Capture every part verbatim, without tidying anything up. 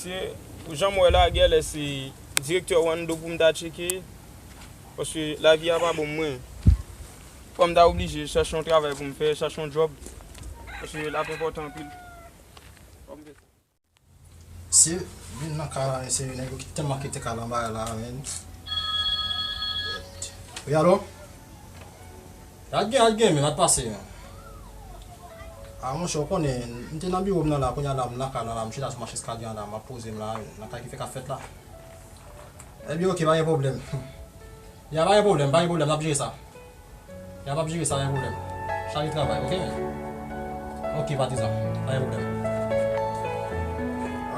Se, jan m wè la, genlè se direktè Wando pou m ta tcheke, paske lavi a pa bon mwen. Fò m ta oblije chache yon travay pou m fè, chache yon djòb, paske l ap enpòtan anpil. Fò m fè sa. Se vin nan kay la, se nèg yo ki tèlman kite kay la anba la, men. Wi, alo? Al gen, al gen, men, al pase, men. A, monchè, ou konnen, m te nan biwo m nan la, kounye a la, m nan kay la, la, m chita sou mach eskadyan la, m ap poze m la, nan kay ki fèk ap fèt la. Ebyen, oke, pa gen pwoblèm. Ya, pa gen pwoblèm, pa gen pwoblèm, n ap jere sa. Ya, m ap jere sa, pa gen pwoblèm. Chaje travay, oke, men? Oke, patizan, pa gen pwoblèm.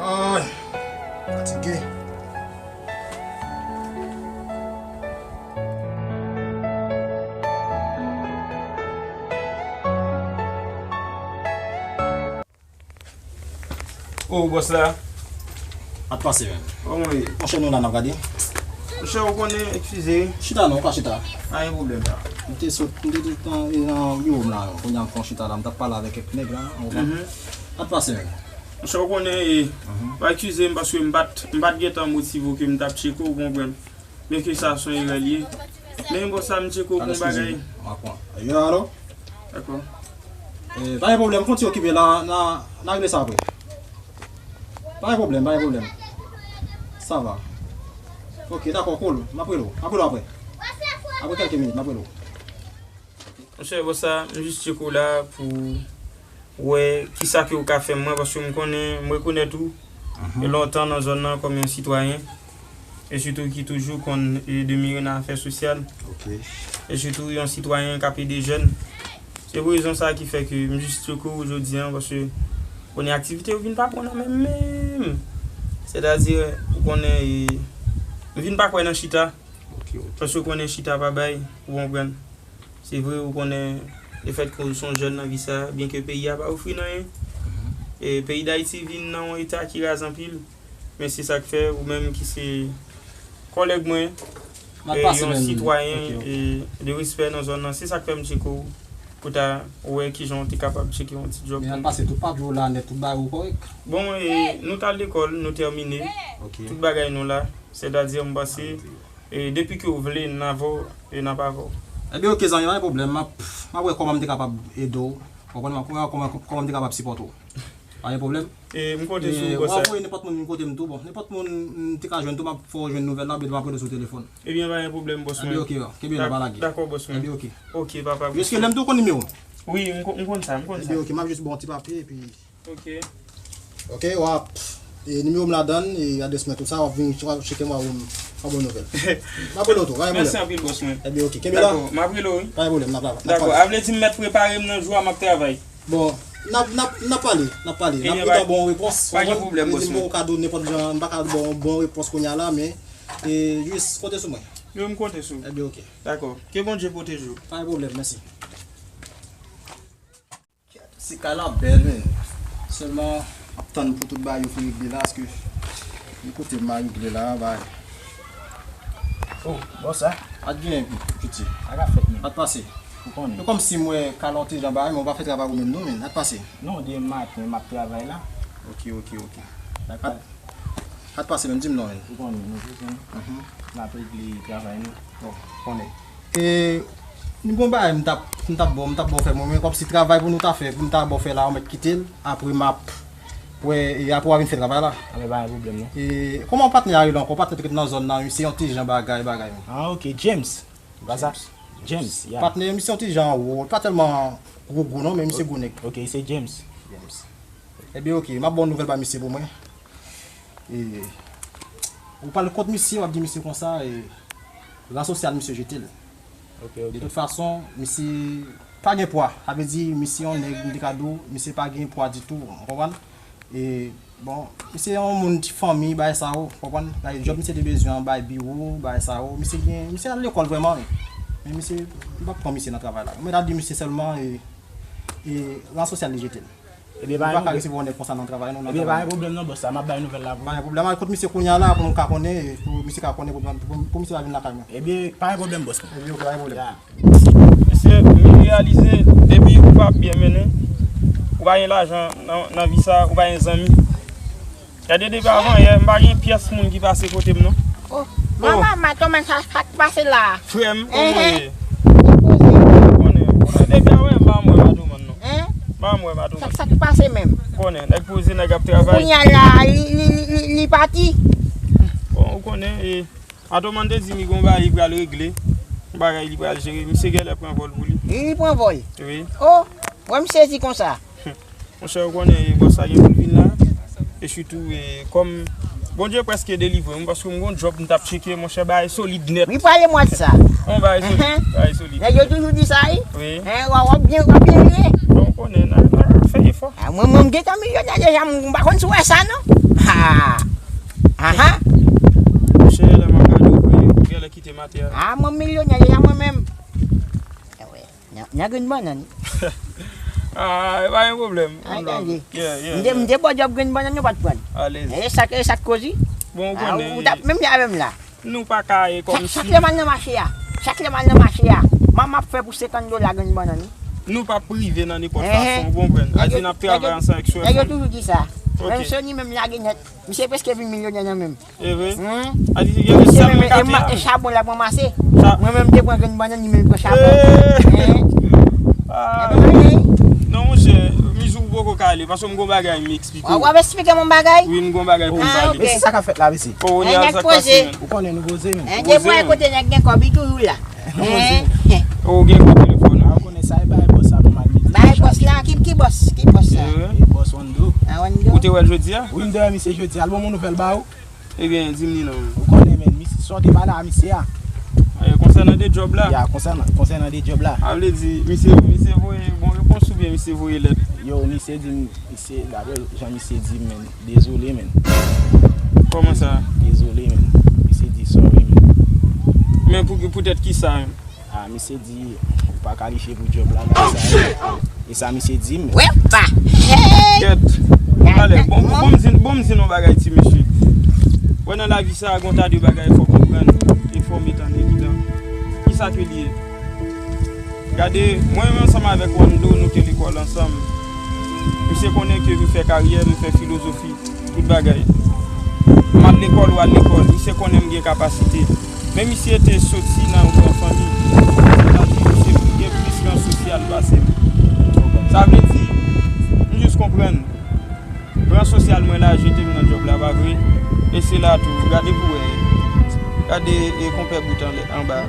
Ay, fatige. O, bòs la. Sa k pase, menm? Kòman w ye? Monchè, nou la, n ap gade. Monchè, ou konnen, eskize. Chita non, pa chita. Pa gen pwoblèm. M te sot, m te tout tan nan biwo m la, kounye a m fè yon chita la, m t ap pale avèk kèk nèg la, ou konprann? Mhm. Sa k pase, menm? Monchè, ou konnen, e, pa eskize m paske m pa t, m pa t gentan motive w ke m t ap tcheke w, ou konprann? Byenke sa se yon erè l ye. Men bon, sa m tcheke w pou yon bagay. Yo, alo? Dakò. E, pa gen pwoblèm, fon ti okipe la, n a, n a regle sa apre. Pa gen pwoblèm, pa gen pwoblèm. Sa va. Oke, dakò, cool. M ap rele w. M ap rele w apre. Apre kèlke minit, m ap rele w. Monchè, bon sa, m jis tcheke w la pou wè kisa ke w ka fè mwen, paske m konnen, m rekonèt ou, mhm, e lontan nan zòn nan kòm yon sitwayen, e sitou ki toujou konn, e, demire nan afè sosyal. Ok. E sitou yon sitwayen k ap ede jèn. Se pou rezon sa ki fè ke m jis tcheke w jodi a, paske konnen aktivite yo vin pa bon nan men m menm. Sètadi, ou konnen, e, m vin pa kwè nan chita. Ok, ok. Paske ou konnen chita pa bay, ou konprann. Se vre, ou konnen, lefètke w se yon jèn nan vi sa, byenke peyi a pa ofri n anyen, mhm, e peyi Dayiti vin nan yon eta ki raz anpil, men se sa k fè, ou menm ki se kòlèg mwen, e yon sitwayen, e, de respè nan zòn nan, se sa k fè m tcheke w, pou ta wè kijan w te kapab tcheke yon ti djòb pou mwen. Men al pase tout papye w la nèt, tout bagay ou kòrèk? Bon, e, nou t al lekòl, nou tèmine, ok, tout bagay nou la, sètadi m panse, e depi ke w vle, n avè w, e n ap avè w. Ebyen, oke, zanmi, pa gen pwoblèm. M ap, m ap wè kòman m te kapab ede w. Ou konprann? M ap wè kòman, kòman m te kapab sipòte w. Pa gen pwoblèm. E m konte sou ou, bòs. W ap voye nenpòt moun vin kote m tou. Bon, nenpòt moun m te ka jwenn tou, m ap fè w jwenn nouvèl la, oubyen m ap rele sou telefòn. Ebyen, pa gen pwoblèm, bòs mwen. Ebyen, oke, kenbe la, pa lage. Dakò, bòs mwen. Ebyen, oke. Oke, papa. Èske lè m tou konn nimewo w? Wi, m konn, m konn sa, m konn sa. Ebyen, oke, m ap jis ba w yon ti papye, epi Ok. Ok, w ap, e, nimewo m ladan l, e, adrès mwen, tout sa, w ap vin, w ap tcheke m, w ap, w ap ban m nouvèl. M ap rele w tou, pa gen pwoblèm. Mèsi anpil, bòs mwen. Ebyen, oke, kenbe la. Dakò, m ap rele w, wi. Pa gen pwoblèm, n ap, n ap pale. Dakò, a vle di m mèt prepare m nan jou a, m ap travay. Bon, n ap, n ap, n ap pale, n ap pale. N ap gentan ba w yon repons. Pa gen pwoblèm, bòs mwen. M poko ka di w nenpòt jan, m pa ka ba w yon bon repons kounye a la, men, e, jis konte sou mwen. Wi, m konte sou ou. Ebyen, oke. Dakò. Ke Bondye pwoteje w. Pa gen pwoblèm, mèsi. Se kay la bèl, men. Sèlman, m ap tann pou tout bagay yo fin regle la, paske yon kote m a regle la, bay. Oh, bòs la? Pa t gen, piti. Sa k ap fèt, men? Pa t pase. Ou konnen. Se kòmsi m wè kay la yon ti jan bagay, men ou pa fè travay ou menm, non, men. Sa k pase? Non, demen maten, m ap travay la. Ok, ok, ok. Sa k pase? Sa k pase menm, di m non, men. Ou konnen, nou bezwen. Mhm. N ap regle travay nou. Bon, konnen. E, m gon bagay m t ap, m t ap ba w, m t ap ba w fè mwen, men kòmsi travay pou nou ta fè, pou m ta ba w fè la, ou mèt kite l, apre m ap wè, e apre w a vin fè travay la. Anben, pa gen pwoblèm, non. E, kòman patnè a rele ankò? Patnè te ret nan zòn nan, misye yon ti jan bagay, bagay, men. Ah, ok, James. James. James, yeah. Patnè, misye yon ti jan wo, pa tèlman gwo, gwo, non, men misye gwo nèg. Ok, se James. James. Ebyen, ok, m ap ba w nouvèl ba misye pou mwen. E, ou pral kot misye, w ap di misye konsa, e, ran sosyal misye jete l. Ok, ok. De tout fason, misye pa gen pwa. Sa vle di, misye yon nèg, m te ka di w, misye pa gen pwa ditou, w konprann? E, bon, misye yon moun ti fanmi, bagay sa yo, w konprann? Bagay djòb misye te bezwen an, bay biwo, bagay sa yo. Misye gen, misye al lekòl vrèman, wi. Men misye, m p ap pran misye nan travay la. Mwen ta di misye sèlman, e, e, ran sosyal li jete l. Ebyen, pa gen pwoblèm. Nou pa ka resevwa nèg konsa nan travay, non, nan travay. Ebyen, pa gen pwoblèm, non, bòs la. M ap bay nouvèl la pou ou. Pa gen pwoblèm. Al kot misye kounye a la, pou nou ka konnen, pou misye ka konnen, pou, pou, pou misye pa vin lakay mwen. Ebyen, pa gen pwoblèm, bòs mwen. Ebyen, ok, pa gen pwoblèm. Ya. Mesye, m realize, depi ou pa byen mennen, ou pa gen lajan nan, nan vi sa, ou pa gen zanmi. Gade depi avan yè, m pa gen pyès moun ki pase kote m non. Oh, manman, mato, men sa, sa k pase la? Frè m, kòman w ye? Ou konnen, depi avanyè m pa m wè Matoman non. M pa m wè Matoman. Sa, sa k pase menm? Ou konnen, nèg poze, nèg ap travay. Kounye a la, li, li, li, li, li pati. Bon, ou konnen, e, Matoman te di m li gon bagay li pral regle. Yon bagay li pral jere. Misye genlè pran vòl pou li. Li, li pran vòl? Wi. Oh, wè m sezi konsa. Monchè, ou konnen, e, bòs la gen pou l vin la. E sitou, e, kòm Bondye prèske delivre m, paske m gon djòb m t ap tcheke, monchè, bagay solid nèt. Wi, pale mwa de sa. Yon bagay solid, bagay solid. Nèg yo toujou di sa, wi. Wi. Hein, w ap, w ap byen, w ap byen ye. Bon, ou konnen, n a, n a fè efò. Ah, mwen, mwen, m gentan milyonè deja, m, m pa konn si w wè sa, non. Ha! Aha! Monchè, lè m ap gade w vre, ou genlè kite m atè a. Ah, mwen milyonè deja, mwen menm. Nan, nan grenn bannann. Ah, e pa gen pwoblèm. Ay, tande. Yeah, yeah, m te, yeah. M te ba w djòb grenn bannann, yo pa t pran. Alèz. E sa k, e sa k koze? Bon, ou konnen, ou t ap menm lè avè m la. Nou pa ka, e, kòm si. Chak lè m al nan mache a, chak lè m al nan mache a, m ap fè pou senkant dola grenn bannann, wi. Nou p ap rive nan nenpòt fason, ou konprann? Sa di n ap travay ansanm avèk Swephone. Nèg yo toujou di sa. Ok. Menm Sony menm lage nèt. Misye prèske vin milyonè nan menm. E vre? Hmm. A di, gen de sèl mwen ka di. E chabon l ap ranmase. Mwen menm te pran grenn bannann, li menm pran chabon. Eh! Hein? Ah. Non, monchè, Mizou, ou poko ka ale, paske m gon bagay m eksplike w. W ap eksplike m yon bagay? Wi, m gon bagay pou m pale. Ah, ok. Mesye, sa k ap fèt la, mesye? Kounye a, sa k pase, menm? Ou konnen nou poze, menm. Hein, depi kote nèg gen kòb, li toujou la. Hein? Ou gen kou telefòn, wi. Ah, ou konnen sa, e bay bòs la pou m al mete. Bay bòs la, ki, ki bòs? Ki bòs sa? Eh. E bòs Wando. Ah, Wando. Ou te wè l jodi a? Wi, m te wè misye jodi a. Al ban m yon nouvèl ba ou. Ebyen, di m li non. Ou konnen, men, misye, sa w te pale a misye a. Eh, konsènan de djòb la? Ya, konsènan, konsènan de djòb la. A vle di, misye, misye voye bon repons oubyen misye voye lèt? Yo, misye di m, misye, daprè jan misye di m, men, dezole, men. Kòman sa? Dezole, men. Misye di sorry, men. Men pou, poutèt ki sa, men? Ah, misye di, ou pa kalifye pou djòb la, bagay sa yo. E sa misye di m. Wepa! Hey! Kèt. Talè, bon, bon, bon, m di, bon, m di nou bagay, ti mesye. Wè, nan lavi sa, gon ta de bagay fòk ou konprann, e fòk ou met an evidans. Kisa ke li ye? Gade, mwen menm ansanm avèk Wando, nou te lekòl ansanm. Misye konnen ke m fè karyè, m fè filozofi. Tout bagay. M al lekòl, ou al lekòl. Misye konnen m gen kapasite. Men misye te soti nan yon gran fanmi. Sètadi, misye gen plis ran sosyal pase m. Sa vle di, m jis konprann. Ran sosyal mwen la jete m nan djòb la, pa vre? E se la tou, gade pou wè. Gade, e, konpè bout anlè, anba.